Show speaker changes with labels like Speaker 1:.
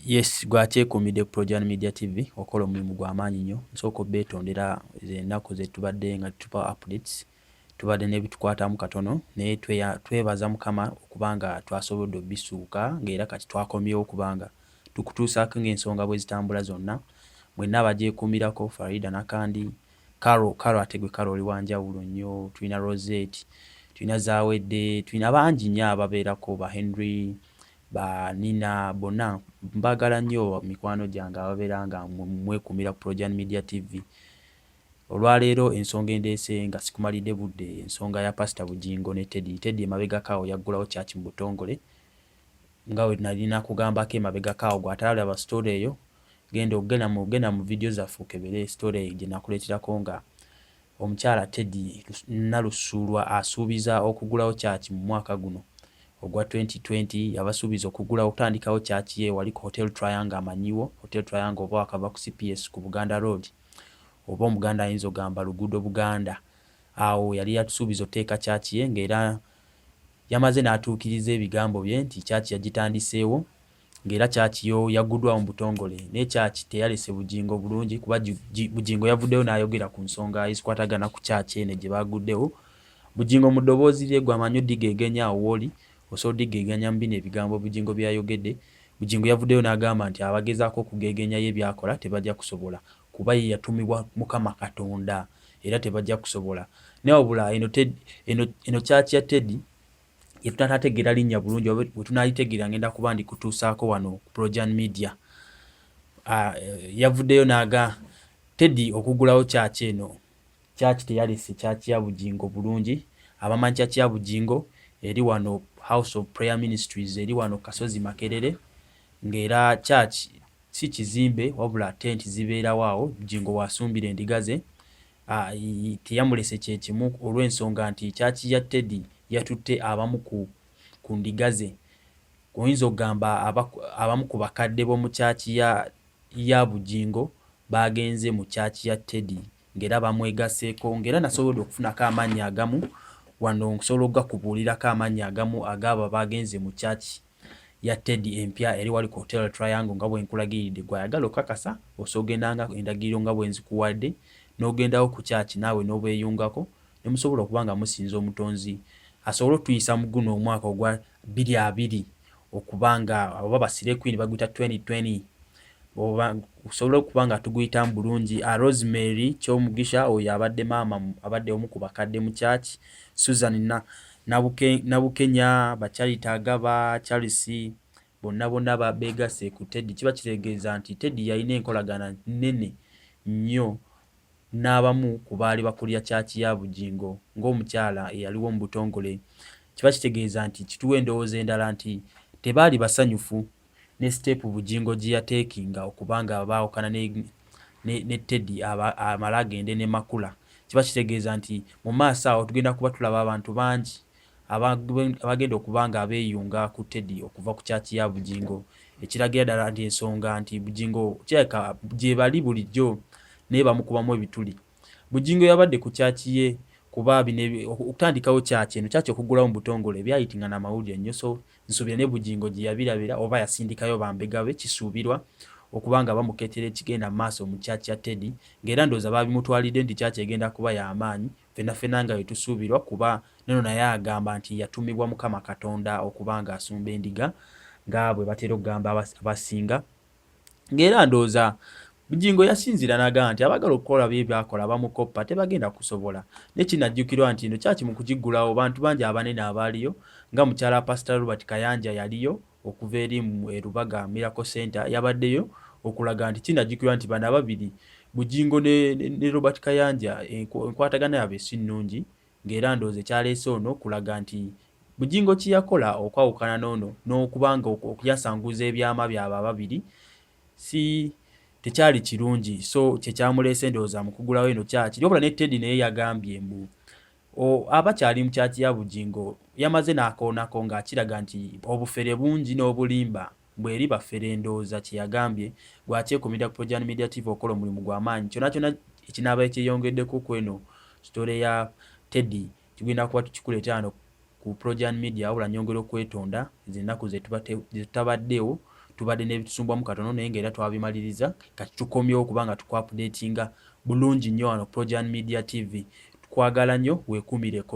Speaker 1: Yes, gwakyekuumidde ku Projan Media TV, okola omulimu gwa maanyi nnyo. Nsooka obeetondera ennaku ze tubadde nga tupa updates, tubadde n'ebitukwatamu katono, naye twebaza Mukama okuba nga twasobodde obisuuka ng'era kati twakomyewo okubanga tukutuusaako ng'ensonga bwe zitambula zonna. Mwenna abagyekuumirako, Farida Nakandi, Caro, Caro ate gwe Caro oli wa njawulo nnyo, tulina Rosette, tulina Zawedde, tulina bangi nnyo ababeerako, ba Henry, ba Nina, bonna mbagala nnyo mikwano gyange ababeera nga mwekuumira ku Projan Media TV. Olwaleero ensonga endeese nga sikumalidde budde, ensonga ya Pasita Bugingo ne Teddy. Teddy emabegako awo yaggulawo church mu butongole nga we nali nakugambako emabegako awo, gw'atalaba story eyo genda ogenda mu genda mu video zaffe okebere story eyo gye nakuleeterako nga omukyala Teddy Nalusuulwa asuubiza okugulawo church mu mwaka guno ogwa 2020. Yabasuubiza okugulawo, okutandikawo church ye wali ku Hotel Triangle. Amanyiwo Hotel Triangle oba wakava ku CPS ku Buganda Road, oba Omuganda ayinza ogamba Luguudo Buganda, awo yali yatusuubiza oteeka church ye, ng'era yamaze n'atuukiriza ebigambo bye nti church yagitandiseewo, ng'era church yo yagguddwawo mu butongole. Naye church teyalese Bugingo bulungi, kuba Bugingo yavuddeyo n'ayogera ku nsonga ezikwatagana ku church eno gye bagguddewo. Bugingo mu ddoboozi lye, gwe amanyi odigeegenya awo w'oli osobola odigeegenya mu bino ebigambo Bugingo by'ayogedde. Bugingo yavuddeyo n'agamba nti abagezaako okugeegenya ye by'akola tebajja kusobola, kuba ye yatumibwa Mukama Katonda era tebajja kusobola. Naye wabula eno, eno church ya Teddy yetunatategeera linnya bulungi, bwe tunalitegeera ngenda kuba ndikutuusaako wano ku Projan Media. Yavuddeyo n'aga Teddy okugulawo church eno, church teyalese church ya Bugingo bulungi. Abamanyi church ya Bugingo eri wano House of Prayer Ministries, eri wano Kasozi Makerere, ng'era church si kizimbe wabula tenti zibeerawo awo Bugingo w'asumbira endiga ze. Teyamulese kyekimu olw'ensonga nti church ya Teddy yatutte abamu ku ndiga ze, oyinza okugamba abamu ku bakadde b'omu church ya Bugingo bagenze mu church ya Teddy ng'era bamwegasseeko, ng'era nasobodde okufunako amannya agamu wano nsobola okugakubuulirako, amannya agamu ag'abo abagenze mu church ya Teddy empya eri wali ku Hotel Triangle nga bwe nkulagiridde. Gwe ayagala okukakasa osobola ogendanga endagiriro nga bwe nzikuwadde n'ogendawo ku church naawe n'obeeyungako ne musobola okuba nga musinza Omutonzi asobole otuyisa mu guno omwaka ogwa 2020, okuba nga oba basire queen baguyita 2020, oba osobole okuba nga tuguyitamu bulungi. Rosemary Kyomugisha oyo abadde maama, abadde omu ku bakadde mu church, Susan Nabukenya, Bacharita Agaba, Charles, bonna bonna beegasse ku Teddy. Kiba kitegeeza nti Teddy yalina enkolagana nnene nnyo n'abamu ku baali bakulira church ya Bugingo ng'omukyala eyaliwo mu butongole. Kiba kitegeeza nti kituwa endowooza endala nti tebaali basanyufu ne step Bugingo gye yateekinga okuba nga baawukana ne Teddy amale agende ne Makula. Kiba kitegeeza nti mu maaso awo tugenda kuba tulaba abantu bangi abagenda okuba nga beeyunga ku Teddy okuva ku church ya Bugingo, ekiragira ddala nti ensonga nti Bugingo kirabika gye bali bulijjo naye bamukubamu ebituli. Bugingo yabadde ku church ye kuba bino okutandikawo church eno, church okuggulawo mu butongole byayitingana amawulire nnyo, so nsuubira ne Bugingo gye yabirabira oba yasindikayo bambega be kisuubirwa okuba nga bamukeetera ekigenda mu maaso mu church ya Teddy, ng'era ndowooza baabimutwalidde nti church egenda kuba y'amaanyi ffenna ffenna nga bwe tusuubirwa, kuba neno naye agamba nti yatumibwa Mukama Katonda okuba ng'asumba endiga nga bwe batera okugamba abasinga. Ng'era ndowooza Bugingo yasinziira n'agamba nti abaagala okukola bye byakola bamukoppa tebagenda kusobola. Naye kinajjukirwa nti eno church mu kugiggulawo bantu bangi abanene abaaliyo, nga mukyala Pastor Robert Kayanja yaliyo okuva eri mu e Rubaga Miracle Center, yabaddeyo okulaga nti kinajjukirwa nti bano ababiri Bugingo ne Robert Kayanja enkwatagana yaabwe si nnungi, ng'era ndowooza ekyaleese ono kulaga nti Bugingo kye yakola okwawukana n'ono n'okuba nga okuyasanguza ebyama byabwe ababiri si tekyali kirungi, so kyekyamuleese ndowooza mu kugulawo eno church. Wabula ne Teddy naye yagambye mbu abakyali mu church ya Bugingo yamaze n'akoonako ng'akiraga nti obufere bungi n'obulimba bweri bafere, ndowooza kye yagambye. Gwakyekumira ku Projan Media TV, okola omulimu gw'amaanyi. Kyonna kyonna ekinaaba ekyeyongeddeko ku eno story ya Teddy tugenda kuba tukikuleeta wano ku Projan Media. Wabula nyongera okwetonda ezo ennaku ze tutabaddeewo. Tubadde n'ebitusumbwamu katono, naye nga era twabimaliriza. Kati tukomyewo kubanga tuku updatinga bulungi nnyo wano Projan Media TV. Tukwagala nnyo, weekuumireko.